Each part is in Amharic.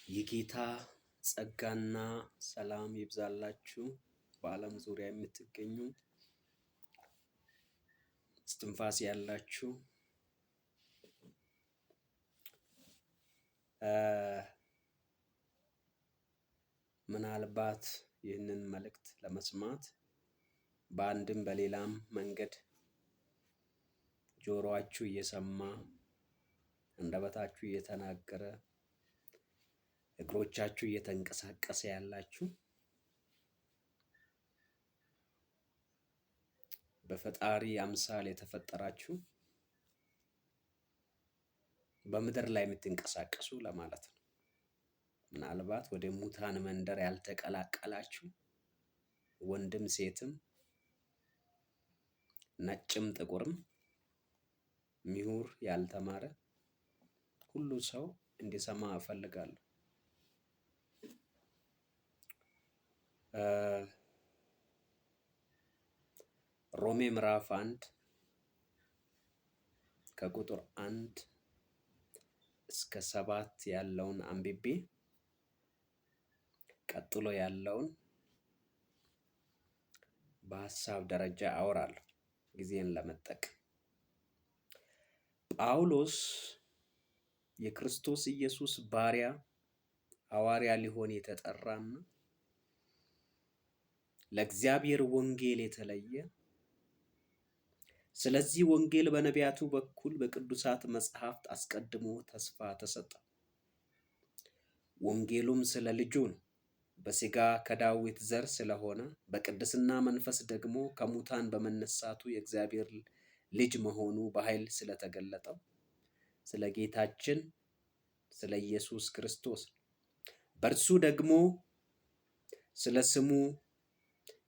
የጌታ ጸጋና ሰላም ይብዛላችሁ። በዓለም ዙሪያ የምትገኙ እስትንፋስ ያላችሁ ምናልባት ይህንን መልእክት ለመስማት በአንድም በሌላም መንገድ ጆሮአችሁ እየሰማ፣ አንደበታችሁ እየተናገረ፣ እግሮቻችሁ እየተንቀሳቀሰ ያላችሁ፣ በፈጣሪ አምሳል የተፈጠራችሁ፣ በምድር ላይ የምትንቀሳቀሱ ለማለት ነው። ምናልባት ወደ ሙታን መንደር ያልተቀላቀላችሁ ወንድም ሴትም፣ ነጭም ጥቁርም፣ ምሁር ያልተማረ ሁሉ ሰው እንዲሰማ እፈልጋለሁ። ሮሜ ምዕራፍ 1 ከቁጥር 1 እስከ 7 ያለውን አንብቤ ቀጥሎ ያለውን በሀሳብ ደረጃ አወራለሁ ጊዜን ለመጠቀም። ጳውሎስ የክርስቶስ ኢየሱስ ባሪያ፣ ሐዋርያ ሊሆን የተጠራና ለእግዚአብሔር ወንጌል የተለየ፣ ስለዚህ ወንጌል በነቢያቱ በኩል በቅዱሳት መጽሐፍት አስቀድሞ ተስፋ ተሰጠ። ወንጌሉም ስለ ልጁ ነው። በሥጋ ከዳዊት ዘር ስለሆነ፣ በቅድስና መንፈስ ደግሞ ከሙታን በመነሳቱ የእግዚአብሔር ልጅ መሆኑ በኃይል ስለተገለጠው ስለ ጌታችን ስለ ኢየሱስ ክርስቶስ፣ በእርሱ ደግሞ ስለ ስሙ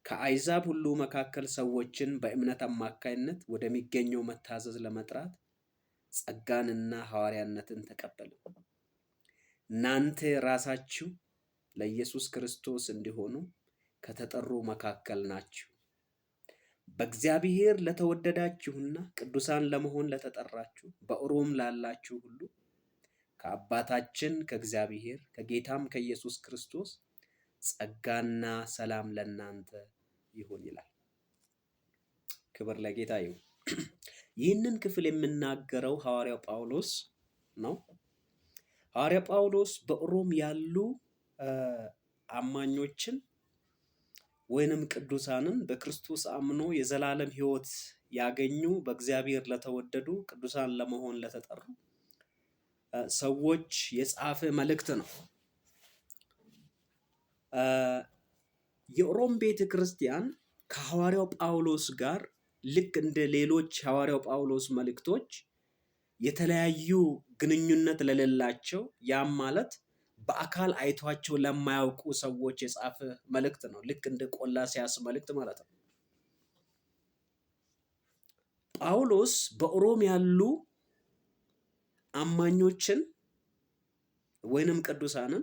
ከአሕዛብ ሁሉ መካከል ሰዎችን በእምነት አማካይነት ወደሚገኘው መታዘዝ ለመጥራት ጸጋንና ሐዋርያነትን ተቀበለ። እናንተ ራሳችሁ ለኢየሱስ ክርስቶስ እንዲሆኑ ከተጠሩ መካከል ናችሁ። በእግዚአብሔር ለተወደዳችሁና ቅዱሳን ለመሆን ለተጠራችሁ፣ በሮም ላላችሁ ሁሉ፣ ከአባታችን ከእግዚአብሔር ከጌታም ከኢየሱስ ክርስቶስ ጸጋና ሰላም ለእናንተ ይሁን ይላል። ክብር ለጌታ ይሁን። ይህንን ክፍል የሚናገረው ሐዋርያው ጳውሎስ ነው። ሐዋርያው ጳውሎስ በሮም ያሉ አማኞችን ወይንም ቅዱሳንን፣ በክርስቶስ አምኖ የዘላለም ሕይወት ያገኙ፣ በእግዚአብሔር ለተወደዱ፣ ቅዱሳን ለመሆን ለተጠሩ ሰዎች የጻፈ መልእክት ነው። የሮም ቤተ ክርስቲያን ከሐዋርያው ጳውሎስ ጋር ልክ እንደ ሌሎች ሐዋርያው ጳውሎስ መልእክቶች የተለያዩ ግንኙነት ለሌላቸው፣ ያም ማለት በአካል አይቷቸው ለማያውቁ ሰዎች የጻፈ መልእክት ነው። ልክ እንደ ቆላስያስ መልእክት ማለት ነው። ጳውሎስ በሮም ያሉ አማኞችን ወይንም ቅዱሳንን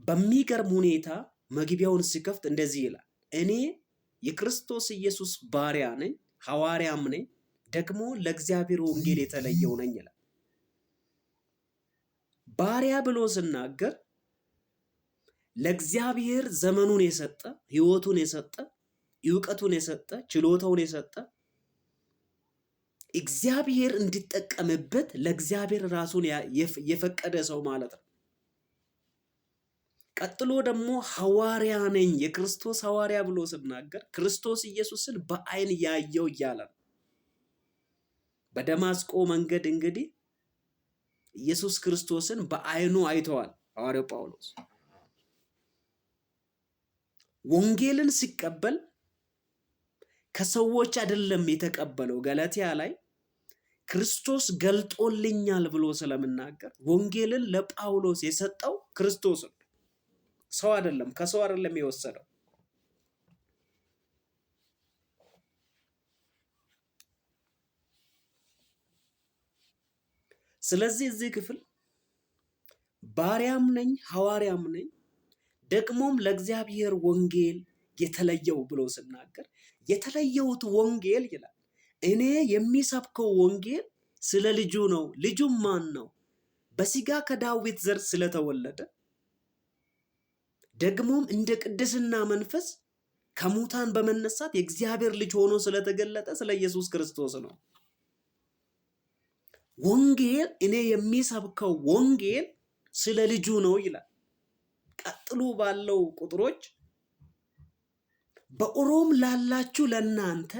በሚገርም ሁኔታ መግቢያውን ሲከፍት እንደዚህ ይላል። “እኔ የክርስቶስ ኢየሱስ ባሪያ ነኝ፣ ሐዋርያም ነኝ፣ ደግሞ ለእግዚአብሔር ወንጌል የተለየሁ ነኝ” ይላል። ባሪያ ብሎ ሲናገር ለእግዚአብሔር ዘመኑን የሰጠ፣ ህይወቱን የሰጠ፣ እውቀቱን የሰጠ፣ ችሎታውን የሰጠ፣ እግዚአብሔር እንዲጠቀምበት ለእግዚአብሔር ራሱን የፈቀደ ሰው ማለት ነው። ቀጥሎ ደግሞ ሐዋርያ ነኝ፣ የክርስቶስ ሐዋርያ ብሎ ሲናገር ክርስቶስ ኢየሱስን በአይን ያየው እያለ ነው። በደማስቆ መንገድ እንግዲህ ኢየሱስ ክርስቶስን በአይኑ አይተዋል ሐዋርያው ጳውሎስ። ወንጌልን ሲቀበል ከሰዎች አይደለም የተቀበለው። ገላትያ ላይ ክርስቶስ ገልጦልኛል ብሎ ስለሚናገር ወንጌልን ለጳውሎስ የሰጠው ክርስቶስ ነው፣ ሰው አይደለም። ከሰው አይደለም የወሰደው። ስለዚህ እዚህ ክፍል “ባሪያም ነኝ፣ ሐዋርያም ነኝ፣ ደግሞም ለእግዚአብሔር ወንጌል የተለየሁ” ብሎ ሲናገር የተለየሁት ወንጌል ይላል። እኔ የምሰብከው ወንጌል ስለ ልጁ ነው። ልጁም ማን ነው? በሥጋ ከዳዊት ዘር ስለተወለደ ደግሞም እንደ ቅድስና መንፈስ ከሙታን በመነሳት የእግዚአብሔር ልጅ ሆኖ ስለተገለጠ ስለ ኢየሱስ ክርስቶስ ነው። ወንጌል እኔ የሚሰብከው ወንጌል ስለ ልጁ ነው ይላል። ቀጥሎ ባለው ቁጥሮች በሮም ላላችሁ ለእናንተ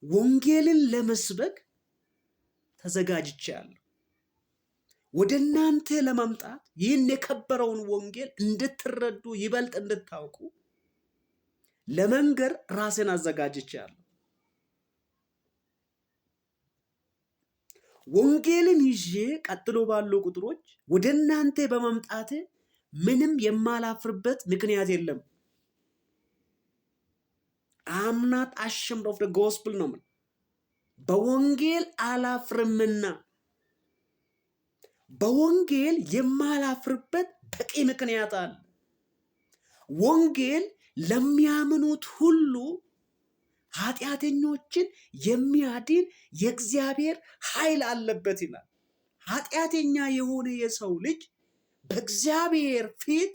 ወንጌልን ለመስበክ ተዘጋጅቻለሁ። ወደ እናንተ ለመምጣት ይህን የከበረውን ወንጌል እንድትረዱ ይበልጥ እንድታውቁ ለመንገር ራሴን አዘጋጅቻለሁ። ወንጌልን ይዤ ቀጥሎ ባሉ ቁጥሮች ወደ እናንተ በመምጣቴ ምንም የማላፍርበት ምክንያት የለም። I'm not ashamed of gospel ነው የምለው። በወንጌል አላፍርምና በወንጌል የማላፍርበት በቂ ምክንያት አለ። ወንጌል ለሚያምኑት ሁሉ ኃጢአተኞችን የሚያድን የእግዚአብሔር ኃይል አለበት ይላል። ኃጢአተኛ የሆነ የሰው ልጅ በእግዚአብሔር ፊት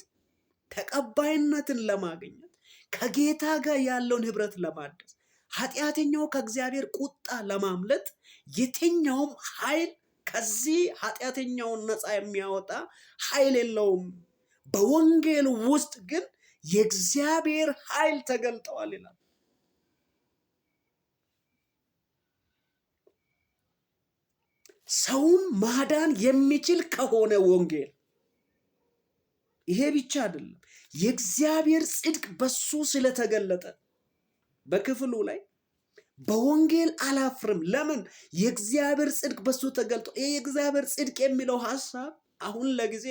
ተቀባይነትን ለማግኘት፣ ከጌታ ጋር ያለውን ህብረት ለማደስ፣ ኃጢአተኛው ከእግዚአብሔር ቁጣ ለማምለጥ የትኛውም ኃይል ከዚህ ኃጢአተኛውን ነፃ የሚያወጣ ኃይል የለውም። በወንጌል ውስጥ ግን የእግዚአብሔር ኃይል ተገልጠዋል ይላል። ሰውን ማዳን የሚችል ከሆነ ወንጌል ይሄ ብቻ አይደለም። የእግዚአብሔር ጽድቅ በሱ ስለተገለጠ በክፍሉ ላይ በወንጌል አላፍርም። ለምን? የእግዚአብሔር ጽድቅ በሱ ተገልጦ። ይሄ የእግዚአብሔር ጽድቅ የሚለው ሐሳብ አሁን ለጊዜ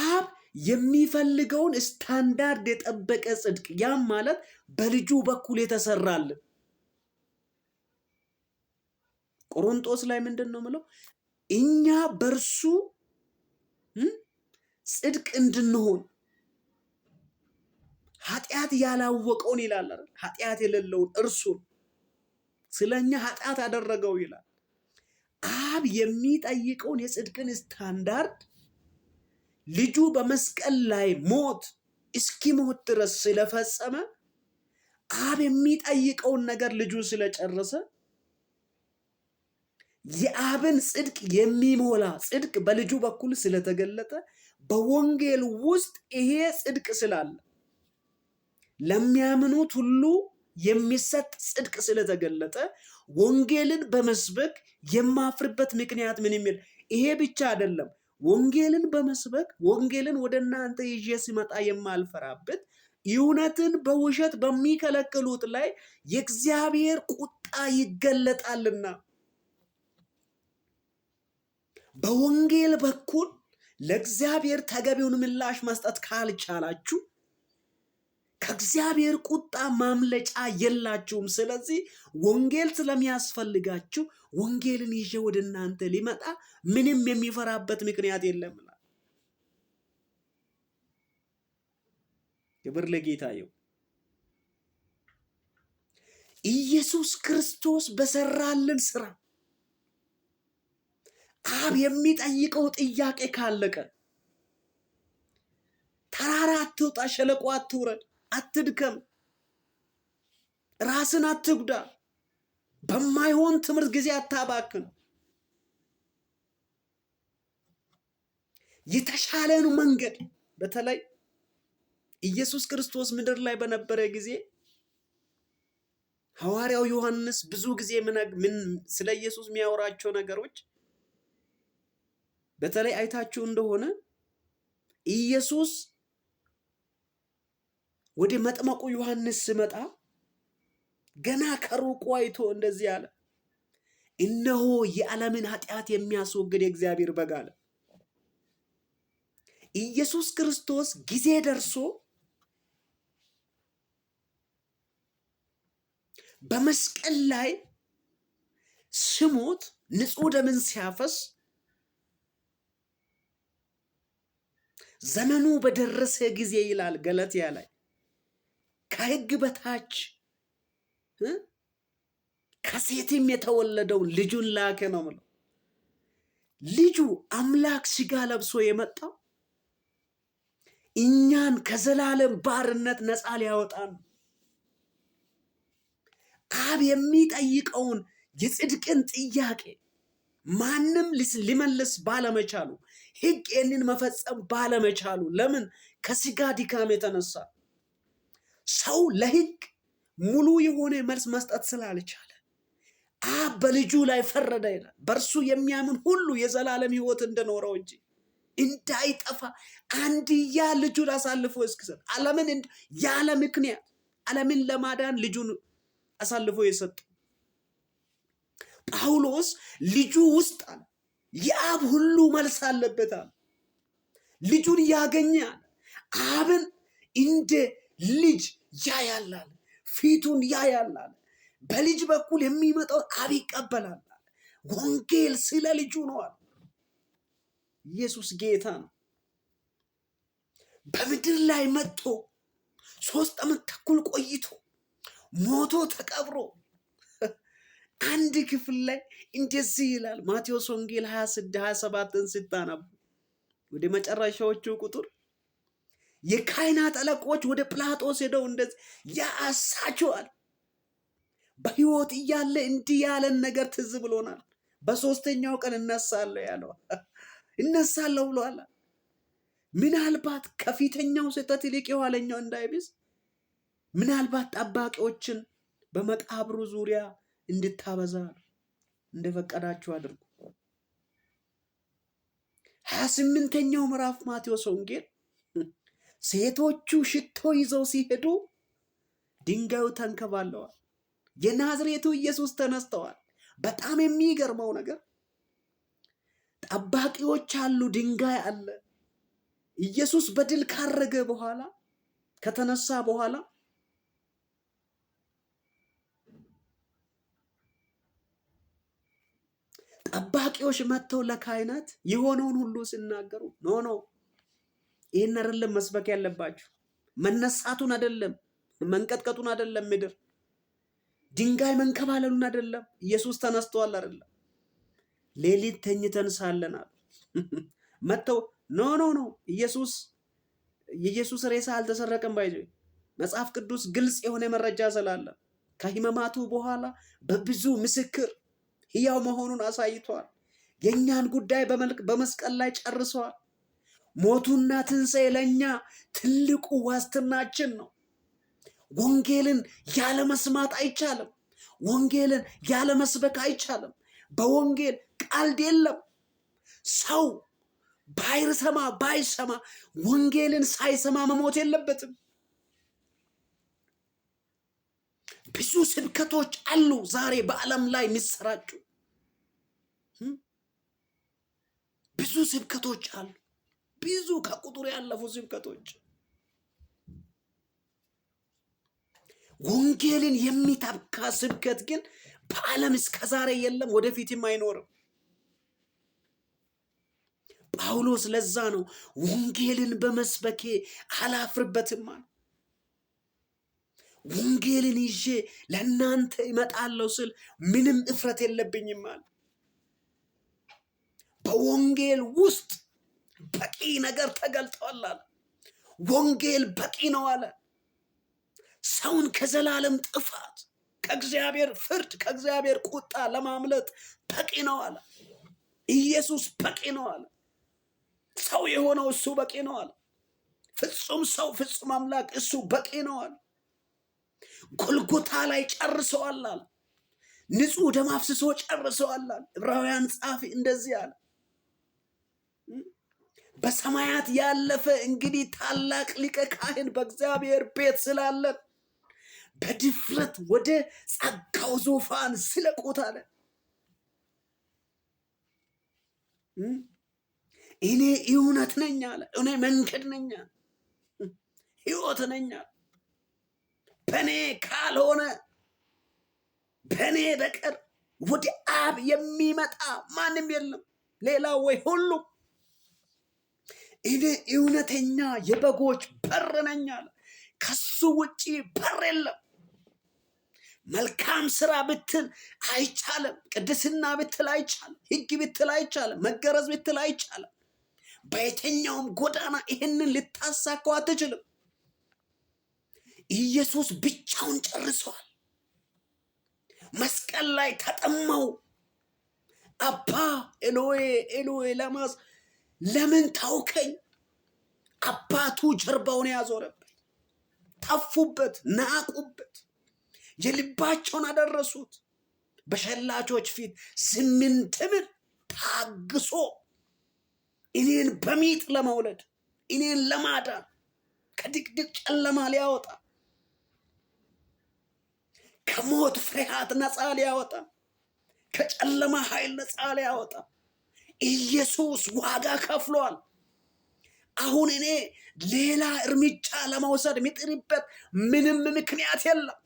አብ የሚፈልገውን ስታንዳርድ የጠበቀ ጽድቅ፣ ያም ማለት በልጁ በኩል የተሰራልን። ቆሮንቶስ ላይ ምንድን ነው የምለው? እኛ በእርሱ ጽድቅ እንድንሆን ኃጢአት ያላወቀውን ይላል አይደል? ኃጢአት የሌለውን እርሱን ስለኛ ኃጢአት አደረገው ይላል። አብ የሚጠይቀውን የጽድቅን ስታንዳርድ ልጁ በመስቀል ላይ ሞት እስኪሞት ድረስ ስለፈጸመ፣ አብ የሚጠይቀውን ነገር ልጁ ስለጨረሰ፣ የአብን ጽድቅ የሚሞላ ጽድቅ በልጁ በኩል ስለተገለጠ፣ በወንጌል ውስጥ ይሄ ጽድቅ ስላለ፣ ለሚያምኑት ሁሉ የሚሰጥ ጽድቅ ስለተገለጠ ወንጌልን በመስበክ የማፍርበት ምክንያት ምን የሚል። ይሄ ብቻ አይደለም። ወንጌልን በመስበክ፣ ወንጌልን ወደ እናንተ ይዤ ስመጣ የማልፈራበት እውነትን በውሸት በሚከለክሉት ላይ የእግዚአብሔር ቁጣ ይገለጣልና። በወንጌል በኩል ለእግዚአብሔር ተገቢውን ምላሽ መስጠት ካልቻላችሁ ከእግዚአብሔር ቁጣ ማምለጫ የላችሁም። ስለዚህ ወንጌል ስለሚያስፈልጋችሁ ወንጌልን ይዤ ወደ እናንተ ሊመጣ ምንም የሚፈራበት ምክንያት የለም። ክብር ለጌታ ይሁን። ኢየሱስ ክርስቶስ በሰራልን ስራ አብ የሚጠይቀው ጥያቄ ካለቀ ተራራ አትውጣ፣ ሸለቆ አትውረድ፣ አትድከም፣ ራስን አትጉዳ፣ በማይሆን ትምህርት ጊዜ አታባክን። የተሻለን መንገድ፣ በተለይ ኢየሱስ ክርስቶስ ምድር ላይ በነበረ ጊዜ ሐዋርያው ዮሐንስ ብዙ ጊዜ ምን ስለ ኢየሱስ የሚያወራቸው ነገሮች በተለይ አይታችሁ እንደሆነ ኢየሱስ ወደ መጥመቁ ዮሐንስ ሲመጣ ገና ከሩቁ አይቶ እንደዚህ አለ፣ "እነሆ የዓለምን ኃጢአት የሚያስወግድ የእግዚአብሔር በግ" አለ። ኢየሱስ ክርስቶስ ጊዜ ደርሶ በመስቀል ላይ ሲሞት፣ ንጹሕ ደምን ሲያፈስ፣ ዘመኑ በደረሰ ጊዜ ይላል ገላትያ ላይ፣ ከሕግ በታች ከሴትም የተወለደውን ልጁን ላከ ነው ምለው። ልጁ አምላክ ሥጋ ለብሶ የመጣው እኛን ከዘላለም ባርነት ነፃ ሊያወጣን፣ አብ የሚጠይቀውን የጽድቅን ጥያቄ ማንም ሊመልስ ባለመቻሉ፣ ሕግ ይህንን መፈጸም ባለመቻሉ፣ ለምን? ከስጋ ድካም የተነሳ ሰው ለሕግ ሙሉ የሆነ መልስ መስጠት ስላልቻለ አብ በልጁ ላይ ፈረደ ይላል። በእርሱ የሚያምን ሁሉ የዘላለም ሕይወት እንደኖረው እንጂ እንዳይጠፋ አንድያ ልጁን አሳልፎ እስኪሰጥ፣ ዓለምን ያለ ምክንያት ዓለምን ለማዳን ልጁን አሳልፎ የሰጠው ጳውሎስ ልጁ ውስጥ አለ የአብ ሁሉ መልስ አለበት አለ። ልጁን ያገኘ አለ አብን እንደ ልጅ ያያል አለ። ፊቱን ያያል አለ። በልጅ በኩል የሚመጣውን አብ ይቀበላል አለ። ወንጌል ስለ ልጁ ነው አለ። ኢየሱስ ጌታ ነው። በምድር ላይ መጥቶ 3 ዓመት ተኩል ቆይቶ ሞቶ ተቀብሮ አንድ ክፍል ላይ እንደዚህ ይላል። ማቴዎስ ወንጌል 26 27ን ስታነቡ ወደ መጨረሻዎቹ ቁጥር የካህናት አለቆች ወደ ጲላጦስ ሄደው እንደዚህ ያሳቸዋል። በሕይወት እያለ እንዲህ ያለን ነገር ትዝ ብሎናል። በ3ኛው ቀን እነሳለሁ ያለው እነሳለሁ ብሏል። ምናልባት ከፊተኛው ስህተት ይልቅ የኋለኛው እንዳይብስ ምናልባት ጠባቂዎችን በመቃብሩ ዙሪያ እንድታበዛ እንደፈቀዳችሁ አድርጉ። 28ኛው ምዕራፍ ማቴዎስ ወንጌል ሴቶቹ ሽቶ ይዘው ሲሄዱ ድንጋዩ ተንከባለዋል። የናዝሬቱ ኢየሱስ ተነስተዋል። በጣም የሚገርመው ነገር ጠባቂዎች አሉ፣ ድንጋይ አለ። ኢየሱስ በድል ካረገ በኋላ ከተነሳ በኋላ ጠባቂዎች መጥተው ለካህናት የሆነውን ሁሉ ሲናገሩ no no ይሄን አይደለም መስበክ ያለባችሁ፣ መነሳቱን አይደለም፣ መንቀጥቀጡን አይደለም፣ ምድር ድንጋይ መንከባለሉን አይደለም፣ ኢየሱስ ተነስቷል አይደለም፣ ሌሊት ተኝተን ሳለን አሉ። መጥተው no no no የኢየሱስ ሬሳ አልተሰረቀም ባይዘ መጽሐፍ ቅዱስ ግልጽ የሆነ መረጃ ስላለ ከሕማማቱ በኋላ በብዙ ምስክር ሕያው መሆኑን አሳይቷል። የኛን ጉዳይ በመስቀል ላይ ጨርሰዋል። ሞቱና ትንሣኤ ለኛ ትልቁ ዋስትናችን ነው። ወንጌልን ያለ መስማት አይቻልም። ወንጌልን ያለ መስበክ አይቻልም። በወንጌል ቀልድ የለም። ሰው ባይሰማ ባይሰማ ወንጌልን ሳይሰማ መሞት የለበትም። ብዙ ስብከቶች አሉ ዛሬ በዓለም ላይ የሚሰራጩ ብዙ ስብከቶች አሉ። ብዙ ከቁጥር ያለፉ ስብከቶች። ወንጌልን የሚተካ ስብከት ግን በዓለም እስከ ዛሬ የለም፣ ወደፊትም አይኖርም። ጳውሎስ ለዛ ነው ወንጌልን በመስበኬ አላፍርበትም አለ። ወንጌልን ይዤ ለእናንተ እመጣለሁ ስል ምንም እፍረት የለብኝም አለ። በወንጌል ውስጥ በቂ ነገር ተገልጧል አለ። ወንጌል በቂ ነው አለ። ሰውን ከዘላለም ጥፋት፣ ከእግዚአብሔር ፍርድ፣ ከእግዚአብሔር ቁጣ ለማምለጥ በቂ ነው አለ። ኢየሱስ በቂ ነው አለ። ሰው የሆነው እሱ በቂ ነው አለ። ፍጹም ሰው ፍጹም አምላክ እሱ በቂ ነው አለ። ጎልጎታ ላይ ጨርሰዋል አለ። ንጹህ ደም አፍስሶ ጨርሰዋል አለ። ዕብራውያን ጸሐፊ እንደዚህ አለ። በሰማያት ያለፈ እንግዲህ ታላቅ ሊቀ ካህን በእግዚአብሔር ቤት ስላለ በድፍረት ወደ ጸጋው ዙፋን ዝለቁት አለ። እኔ እውነት ነኝ አለ። እኔ መንገድ ነኝ አለ። ሕይወት ነኝ አለ። በእኔ ካልሆነ በእኔ በቀር ወደ አብ የሚመጣ ማንም የለም፣ ሌላ ወይ ሁሉ። እኔ እውነተኛ የበጎች በር ነኝ አለ። ከሱ ውጪ በር የለም። መልካም ስራ ብትል አይቻልም። ቅድስና ብትል አይቻልም። ሕግ ብትል አይቻልም። መገረዝ ብትል አይቻልም። በየትኛውም ጎዳና ይህንን ልታሳካው አትችልም። ኢየሱስ ብቻውን ጨርሷል። መስቀል ላይ ተጠማው። አባ ኤሎዌ ኤሎዌ ለማስ ለምን ታውከኝ? አባቱ ጀርባውን ያዞረበት፣ ተፉበት፣ ናቁበት፣ የልባቸውን አደረሱት። በሸላቾች ፊት ዝምንትምን ታግሶ እኔን በሚጥ ለመውለድ፣ እኔን ለማዳን፣ ከድቅድቅ ጨለማ ሊያወጣ፣ ከሞት ፍርሃት ነፃ ሊያወጣ፣ ከጨለማ ኃይል ነፃ ሊያወጣ ኢየሱስ ዋጋ ከፍሏል። አሁን እኔ ሌላ እርምጃ ለመውሰድ የሚጥርበት ምንም ምክንያት የለም።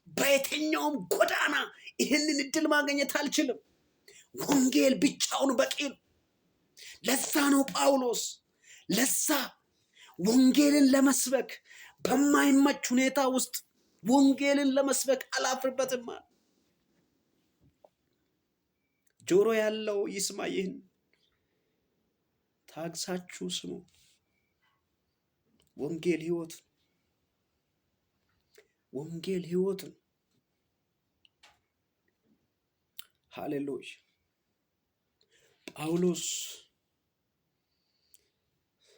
በየትኛውም ጎዳና ይህንን እድል ማግኘት አልችልም። ወንጌል ብቻውን በቂ ነው። ለዛ ነው ጳውሎስ ለዛ ወንጌልን ለመስበክ በማይመች ሁኔታ ውስጥ ወንጌልን ለመስበክ አላፍርበትም አለ። ጆሮ ያለው ይስማ፣ ይህን ታግሳችሁ ስሙ። ወንጌል ሕይወት፣ ወንጌል ሕይወት ነው። ሃሌሉያ። ጳውሎስ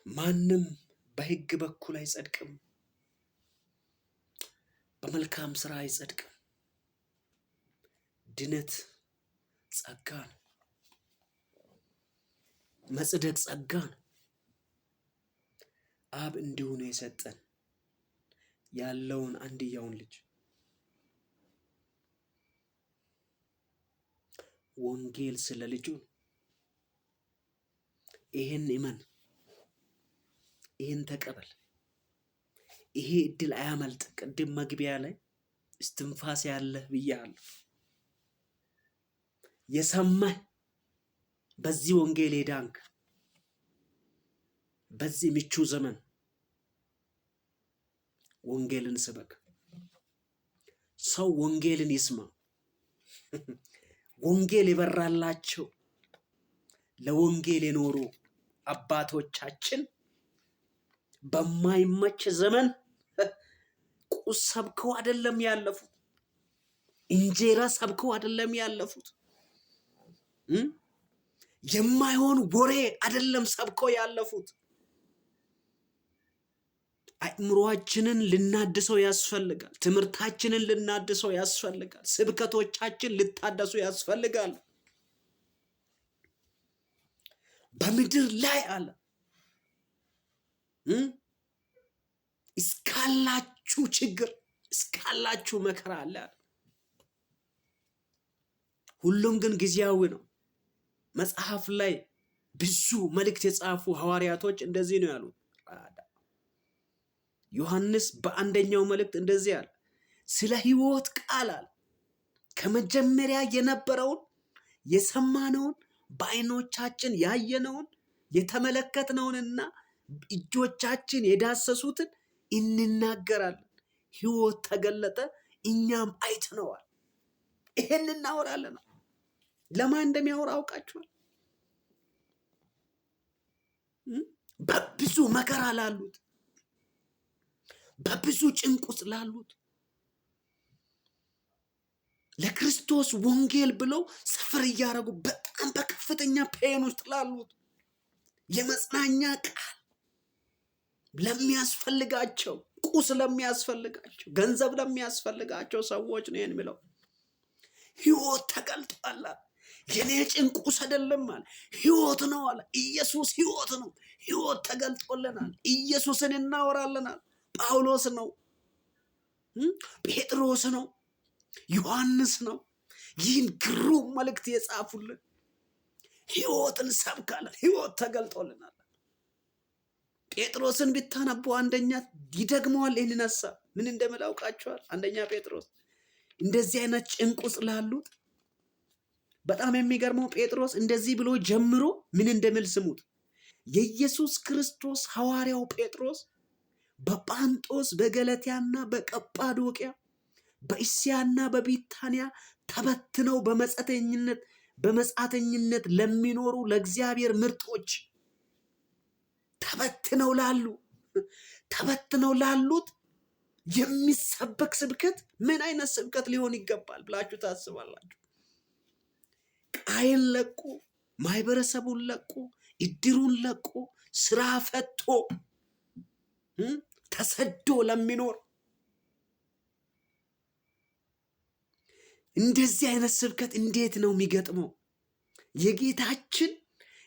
ማንም በሕግ በኩል አይጸድቅም፣ በመልካም ስራ አይጸድቅም። ድነት ጸጋ ነው። መጽደቅ ጸጋ ነው። አብ እንዲሁ ነው የሰጠን ያለውን አንድያውን ልጅ። ወንጌል ስለ ልጁ ነው። ይህን እመን፣ ይህን ተቀበል። ይሄ እድል አያመልጥ። ቅድም መግቢያ ላይ እስትንፋስ ያለህ ብያለሁ። የሰማህ በዚህ ወንጌል የዳንክ በዚህ ምቹ ዘመን ወንጌልን ስበክ። ሰው ወንጌልን ይስማ። ወንጌል የበራላቸው ለወንጌል የኖሩ አባቶቻችን በማይመች ዘመን ቁስ ሰብከው አይደለም ያለፉት፣ እንጀራ ሰብከው አይደለም ያለፉት፣ የማይሆን ወሬ አይደለም ሰብከው ያለፉት። አእምሮአችንን ልናድሰው ያስፈልጋል። ትምህርታችንን ልናድሰው ያስፈልጋል። ስብከቶቻችን ልታደሱ ያስፈልጋል። በምድር ላይ አለ እስካላችሁ ችግር እስካላችሁ መከራ አለ። ሁሉም ግን ጊዜያዊ ነው። መጽሐፍ ላይ ብዙ መልእክት የጻፉ ሐዋርያቶች እንደዚህ ነው ያሉት። ዮሐንስ በአንደኛው መልእክት እንደዚህ አለ፣ ስለ ሕይወት ቃል አለ ከመጀመሪያ የነበረውን የሰማነውን በዓይኖቻችን ያየነውን የተመለከትነውንና እጆቻችን የዳሰሱትን እንናገራለን። ሕይወት ተገለጠ፣ እኛም አይተነዋል። ይሄን እናወራለን። ለማን እንደሚያወራ አውቃችኋል? በብዙ መከራ ላሉት፣ በብዙ ጭንቅ ውስጥ ላሉት፣ ለክርስቶስ ወንጌል ብለው ሰፈር እያደረጉ በጣም በከፍተኛ ፔን ውስጥ ላሉት፣ የመጽናኛ ቃል ለሚያስፈልጋቸው፣ ቁስ ለሚያስፈልጋቸው፣ ገንዘብ ለሚያስፈልጋቸው ሰዎች ነው ይሄን የሚለው። ሕይወት ተገልጧል። የኔ ጭንቅ ቁስ አይደለም አለ፣ ሕይወት ነው አለ። ኢየሱስ ሕይወት ነው። ሕይወት ተገልጦልናል። ኢየሱስን እናወራለናል። ጳውሎስ ነው፣ ጴጥሮስ ነው፣ ዮሐንስ ነው ይህን ግሩም መልእክት የጻፉልን። ሕይወትን ሰብካለን። ሕይወት ተገልጦልናል። ጴጥሮስን ብታነቡ አንደኛ ይደግመዋል ይህንን ሀሳብ። ምን እንደምል አውቃችኋል? አንደኛ ጴጥሮስ እንደዚህ አይነት ጭንቅ ውስጥ ላሉት በጣም የሚገርመው ጴጥሮስ እንደዚህ ብሎ ጀምሮ ምን እንደሚል ስሙት። የኢየሱስ ክርስቶስ ሐዋርያው ጴጥሮስ በጳንጦስ በገለትያና በቀጳዶቅያ በእስያና በቢታንያ ተበትነው በመጻተኝነት ለሚኖሩ ለእግዚአብሔር ምርጦች ተበትነው ላሉ ተበትነው ላሉት የሚሰበክ ስብከት ምን አይነት ስብከት ሊሆን ይገባል ብላችሁ ታስባላችሁ? ቃይን ለቆ፣ ማህበረሰቡን ለቆ፣ እድሩን ለቆ፣ ስራ ፈቶ ተሰዶ ለሚኖር እንደዚህ አይነት ስብከት እንዴት ነው የሚገጥመው? የጌታችን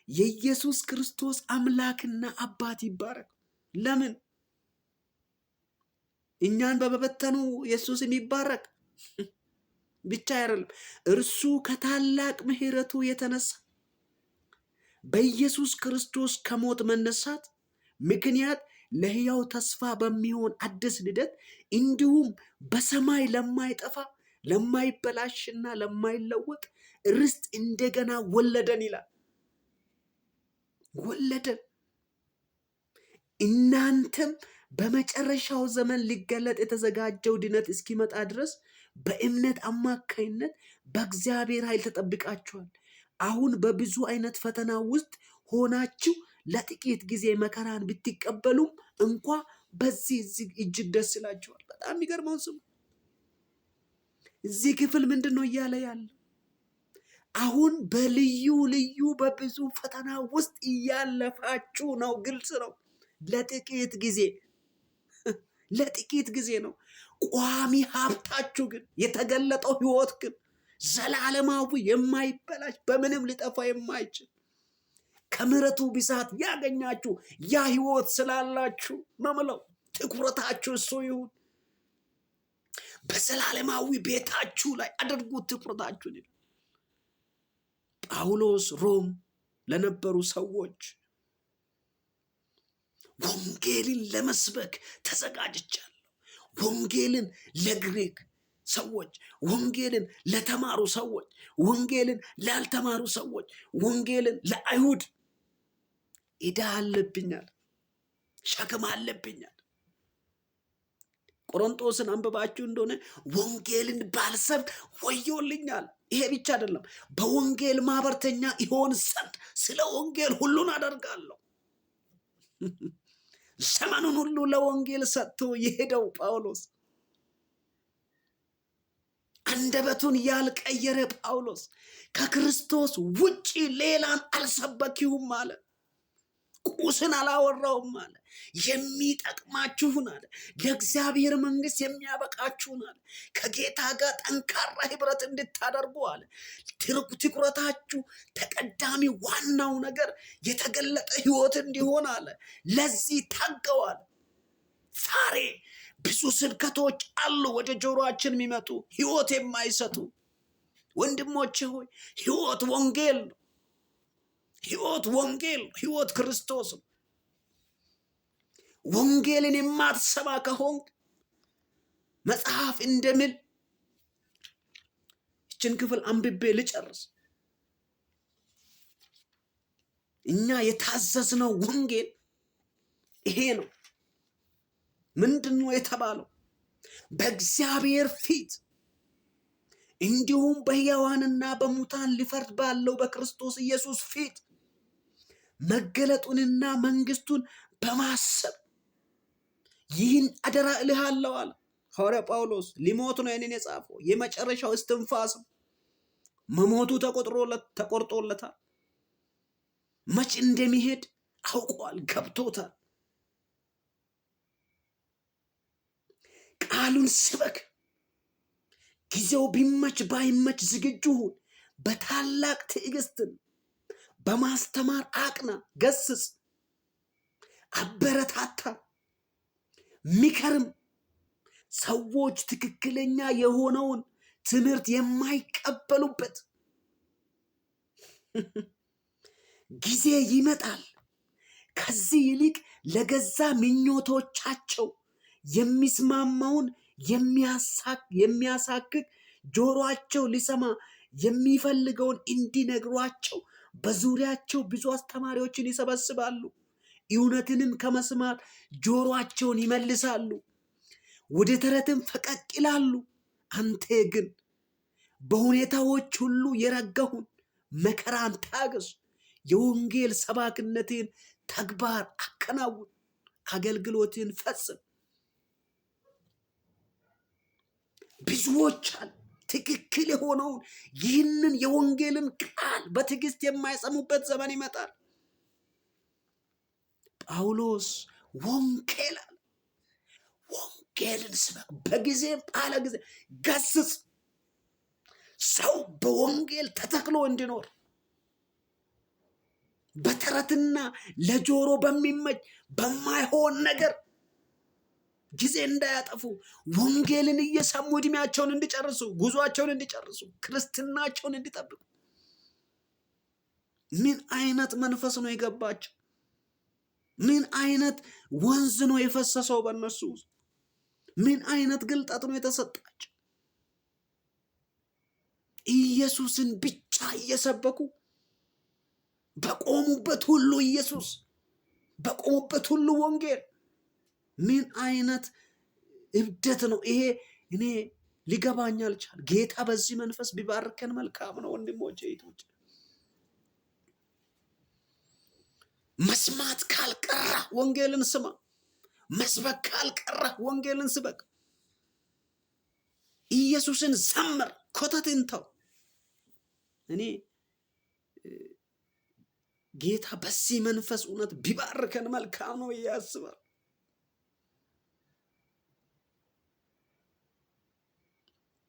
የኢየሱስ ክርስቶስ አምላክና አባት ይባረክ። ለምን እኛን በመበተኑ ኢየሱስ የሚባረክ ብቻ አይደለም፣ እርሱ ከታላቅ ምሕረቱ የተነሳ በኢየሱስ ክርስቶስ ከሞት መነሳት ምክንያት ለሕያው ተስፋ በሚሆን አዲስ ልደት እንዲሁም በሰማይ ለማይጠፋ ለማይበላሽና ለማይለወጥ ርስት እንደገና ወለደን ይላል። ወለደን። እናንተም በመጨረሻው ዘመን ሊገለጥ የተዘጋጀው ድነት እስኪመጣ ድረስ በእምነት አማካይነት በእግዚአብሔር ኃይል ተጠብቃችኋል። አሁን በብዙ አይነት ፈተና ውስጥ ሆናችሁ ለጥቂት ጊዜ መከራን ብትቀበሉም እንኳ በዚህ እጅግ ደስ ይላችኋል። በጣም የሚገርመውን ስሙ። እዚህ ክፍል ምንድን ነው እያለ ያለ? አሁን በልዩ ልዩ በብዙ ፈተና ውስጥ እያለፋችሁ ነው። ግልጽ ነው። ለጥቂት ጊዜ ለጥቂት ጊዜ ነው። ቋሚ ሀብታችሁ ግን የተገለጠው ሕይወት ግን ዘላለማዊ የማይበላሽ በምንም ሊጠፋ የማይችል ከምሕረቱ ብዛት ያገኛችሁ ያ ሕይወት ስላላችሁ ነው የምለው። ትኩረታችሁ እሱ ይሁን። በዘላለማዊ ቤታችሁ ላይ አድርጉት ትኩረታችሁን ይላል ጳውሎስ። ሮም ለነበሩ ሰዎች ወንጌልን ለመስበክ ተዘጋጅቻለሁ። ወንጌልን ለግሪክ ሰዎች፣ ወንጌልን ለተማሩ ሰዎች፣ ወንጌልን ላልተማሩ ሰዎች፣ ወንጌልን ለአይሁድ ዕዳ አለብኛል፣ ሸክም አለብኛል። ቆሮንቶስን አንብባችሁ እንደሆነ ወንጌልን ባልሰብክ ወዮልኛል። ይሄ ብቻ አይደለም፣ በወንጌል ማህበርተኛ ይሆን ዘንድ ስለ ወንጌል ሁሉን አደርጋለሁ። ዘመኑን ሁሉ ለወንጌል ሰጥቶ የሄደው ጳውሎስ፣ አንደበቱን ያልቀየረ ጳውሎስ ከክርስቶስ ውጪ ሌላን አልሰበክሁም አለ። ቁስን አላወራውም አለ። የሚጠቅማችሁን አለ። ለእግዚአብሔር መንግሥት የሚያበቃችሁን አለ። ከጌታ ጋር ጠንካራ ህብረት እንድታደርጉ አለ። ትኩረታችሁ ተቀዳሚ ዋናው ነገር የተገለጠ ህይወት እንዲሆን አለ። ለዚህ ታገዋል። ዛሬ ብዙ ስብከቶች አሉ ወደ ጆሮአችን የሚመጡ ህይወት የማይሰጡ። ወንድሞቼ ሆይ፣ ህይወት ወንጌል ነው። ህይወት ወንጌል፣ ህይወት ክርስቶስ ነው። ወንጌልን የማትሰማ ከሆንክ መጽሐፍ እንደሚል ይችን ክፍል አንብቤ ልጨርስ። እኛ የታዘዝነው ወንጌል ይሄ ነው። ምንድን ነው የተባለው? በእግዚአብሔር ፊት እንዲሁም በሕያዋንና በሙታን ሊፈርድ ባለው በክርስቶስ ኢየሱስ ፊት መገለጡንና መንግስቱን በማሰብ ይህን አደራ እልሃለሁ አለ ሐዋርያ ጳውሎስ። ሊሞት ነው ይህንን የጻፈው። የመጨረሻው እስትንፋስ መሞቱ ተቆርጦለታል። መች እንደሚሄድ አውቋል፣ ገብቶታል። ቃሉን ስበክ። ጊዜው ቢመች ባይመች ዝግጁ ሁን። በታላቅ ትዕግስትን በማስተማር አቅና፣ ገስጽ፣ አበረታታ፣ ምከርም። ሰዎች ትክክለኛ የሆነውን ትምህርት የማይቀበሉበት ጊዜ ይመጣል። ከዚህ ይልቅ ለገዛ ምኞቶቻቸው የሚስማማውን የሚያሳክክ ጆሮአቸው ሊሰማ የሚፈልገውን እንዲነግሯቸው በዙሪያቸው ብዙ አስተማሪዎችን ይሰበስባሉ። እውነትንም ከመስማት ጆሮአቸውን ይመልሳሉ፣ ወደ ተረትም ፈቀቅ ይላሉ። አንተ ግን በሁኔታዎች ሁሉ የረጋሁን፣ መከራን ታገስ፣ የወንጌል ሰባክነትን ተግባር አከናውን፣ አገልግሎትን ፈጽም። ብዙዎች አሉ ትክክል የሆነውን ይህንን የወንጌልን ቃል በትዕግስት የማይሰሙበት ዘመን ይመጣል። ጳውሎስ ወንጌል አለ፣ ወንጌልን ስበክ፣ በጊዜም አለ ጊዜ ገስጽ። ሰው በወንጌል ተተክሎ እንዲኖር በተረትና ለጆሮ በሚመች በማይሆን ነገር ጊዜ እንዳያጠፉ ወንጌልን እየሰሙ እድሜያቸውን እንዲጨርሱ፣ ጉዟቸውን እንዲጨርሱ፣ ክርስትናቸውን እንዲጠብቁ። ምን አይነት መንፈስ ነው የገባቸው? ምን አይነት ወንዝ ነው የፈሰሰው በእነሱ ውስጥ? ምን አይነት ግልጠት ነው የተሰጣቸው? ኢየሱስን ብቻ እየሰበኩ በቆሙበት ሁሉ ኢየሱስ፣ በቆሙበት ሁሉ ወንጌል። ምን አይነት እብደት ነው ይሄ? እኔ ሊገባኝ አልቻል። ጌታ በዚህ መንፈስ ቢባርከን መልካም ነው ወንድሞቼ እህቶቼ። መስማት ካልቀረ ወንጌልን ስማ። መስበክ ካልቀረ ወንጌልን ስበክ። ኢየሱስን ዘምር፣ ኮተትን ተው። እኔ ጌታ በዚህ መንፈስ እውነት ቢባርከን መልካም ነው ብዬ አስባለሁ።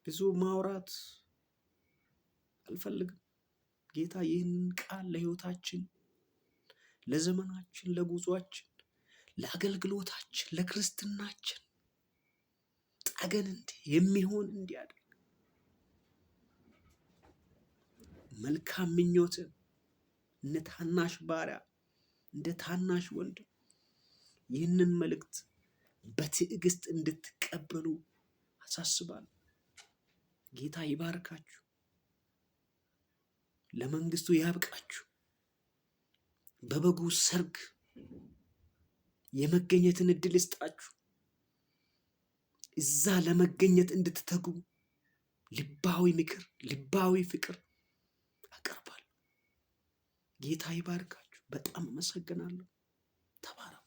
ብዙ ማውራት አልፈልግም። ጌታ ይህንን ቃል ለሕይወታችን፣ ለዘመናችን፣ ለጉዟችን፣ ለአገልግሎታችን፣ ለክርስትናችን ጠገን እንዲህ የሚሆን እንዲያደርግ መልካም ምኞትን እንደ ታናሽ ባሪያ እንደ ታናሽ ወንድም ይህንን መልእክት በትዕግስት እንድትቀበሉ አሳስባለሁ። ጌታ ይባርካችሁ፣ ለመንግስቱ ያብቃችሁ። በበጉ ሰርግ የመገኘትን እድል ይስጣችሁ። እዛ ለመገኘት እንድትተጉ ልባዊ ምክር፣ ልባዊ ፍቅር አቀርባለሁ። ጌታ ይባርካችሁ። በጣም አመሰግናለሁ። ተባረኩ።